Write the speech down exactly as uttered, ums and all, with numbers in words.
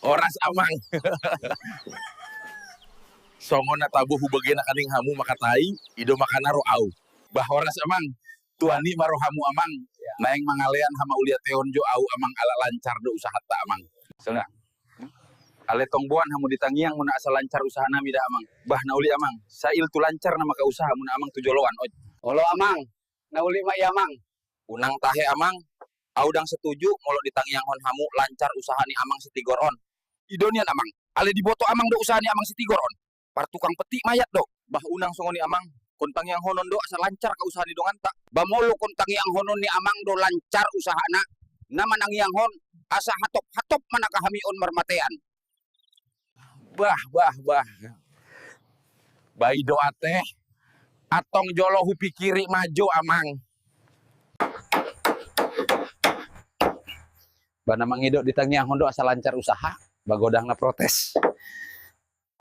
Horas amang. Songon na tabo hubege nangkaning hamu mangkatai, i do mangkana ro au. Bah horas amang. Tuani ma rohamu amang. Naeng mangalean hamauliateon jo au amang ala lancar do usahanta amang. Songon i. Ale tong boan hamu di tangiang muna asa lancar usaha nami da amang. Bah na uli amang. Sail tu lancar na mangka usaha muna amang tu joloan oi. Olo amang. Na uli ma i amang. Unang tahe amang. Au ndang setuju molo ditangianghon hamu lancar usaha ni amang Sitigor on. I do nian amang. Ale diboto amang do usaha ni amang Sitigor on. Partukang petik mayat do. Bah unang songon i amang. Kon tangianghonon do asa lancar ka usaha ni donganta. Bah molo kon tangianghonon ni amang do lancar usahana. Na manangianghon asa hatop-hatop ma nangka hami on marmatean. Bah bah bah. Bah i do ate. Antong jolo hupikiri ma jo amang. Bah na mangido ditangianghon do asa lancar usaha. Bah godang na protes.